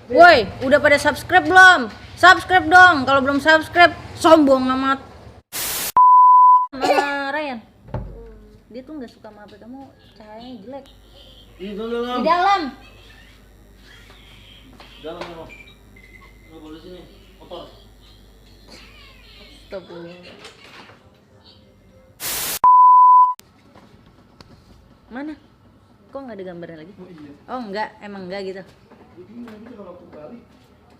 Woi, udah pada subscribe belum? Subscribe dong. Kalau belum subscribe, sombong amat. Ryan, dia tuh nggak suka sama HP kamu, cahayanya jelek. Di dalam. Di dalam. Dalam memang. Nggak boleh sini. Kotor. Stop. Mana? Kok nggak ada gambarnya lagi? Oh iya. Oh enggak, emang enggak gitu. Ini nanti kalau aku tarik,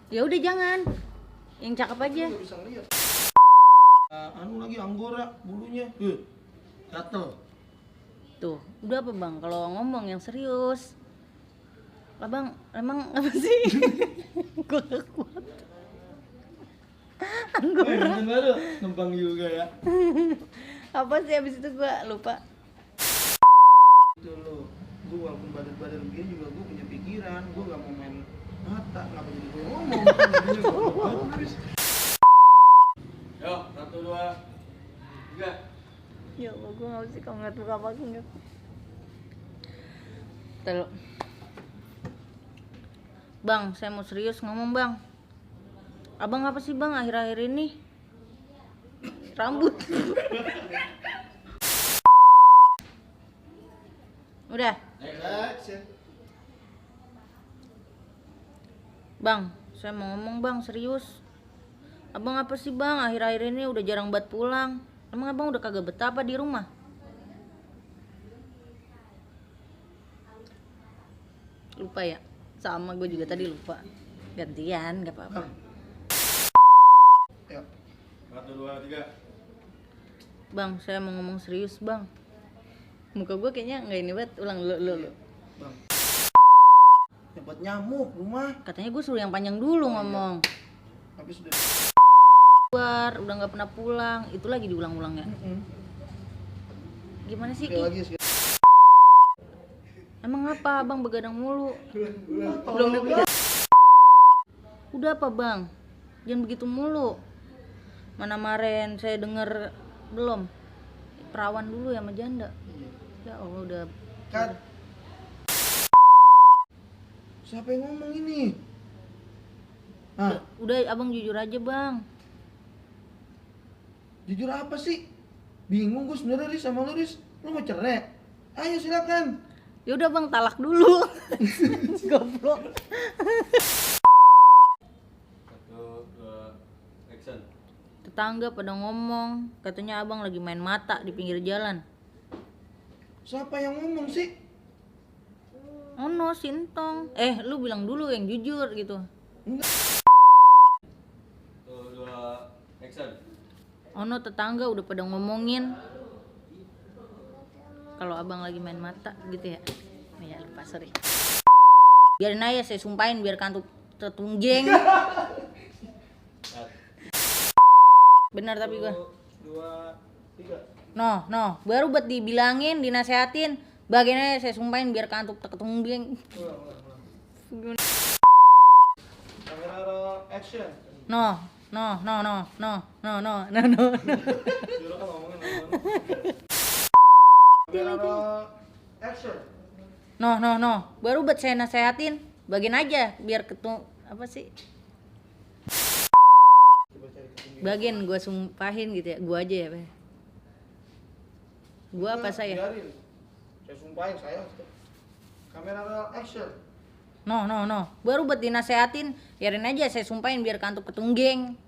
Ya udah jangan. Yang cakep aja. nggak bisa ngeliat. Anu lagi anggora bulunya. Gatel. Tuh, udah apa bang? Kalau ngomong yang serius. Lah bang, emang apa sih? Gua gak kuat. Anggora. Yang baru ngembang juga ya. Apa sih abis itu gua lupa. Itu lo, gue walaupun badan begini juga gue punya pikiran. Gue nggak mau main mata, kenapa jadi gue ngomong? Yo, 1, 2, 3. Ya Allah, gua gak sih kalau ngeliat muka apa enggak. Terus. Bang, saya mau serius ngomong bang. Abang apa sih bang akhir-akhir ini? Rambut. Udah. Action. Bang, saya mau ngomong bang serius. Abang apa sih bang akhir-akhir ini udah jarang banget pulang. Emang abang udah kagak betah apa di rumah? Lupa ya? Sama gue juga tadi lupa. Gantian, gak apa-apa. Yuk. 1, 2, 3. Bang, saya mau ngomong serius bang. Muka gue kayaknya nggak ini banget. Ulang lu. Bang. Dapat nyamuk rumah. Katanya gue suruh yang panjang dulu ngomong. Tapi sudah. Keluar, udah nggak pernah pulang. Itu lagi diulang-ulang ya. Gimana sih? Sekali lagi sekali. Emang apa abang begadang mulu? Belum dapet. Udah apa bang? Jangan begitu mulu. Mana kemarin saya denger belum? Perawan dulu ya sama janda. Ya Allah udah. Kan. Siapa yang ngomong ini? Udah abang jujur aja bang. Jujur apa sih? Bingung gue sebenarnya Riz sama lu Riz. Lu mau cerai? Ayo silakan. Ya udah bang talak dulu. Goblok. 1, 2, action. Tetangga pada ngomong, katanya abang lagi main mata di pinggir jalan. Siapa yang ngomong sih? Oh no, Sintong. Lu bilang dulu yang jujur gitu. 1, 2, action. Oh no, tetangga udah pada ngomongin kalau abang lagi main mata gitu ya. Oh ya lupa, sorry. Biarin aja saya sumpahin biar kantuk tetunggeng. Benar tapi gua. 2, 3. No, baru buat dibilangin, dinasehatin. Bagian aja saya sumpahin biar kantuk tetunggeng. Ulang. Kamera roll, action. No. Juro kan ngomongin Kamera roll, action. No. Baru buat saya nasehatin. Bagian aja biar apa sih? Coba cari ketinggian. Bagian gua sumpahin gitu ya. Gua aja ya, Pak. Gua apa saya? Biarin. Saya sumpahin saya. Kamera roll, action. No. Baru buat dinasehatin, biarin aja saya sumpahin biar kantuk ketunggeng.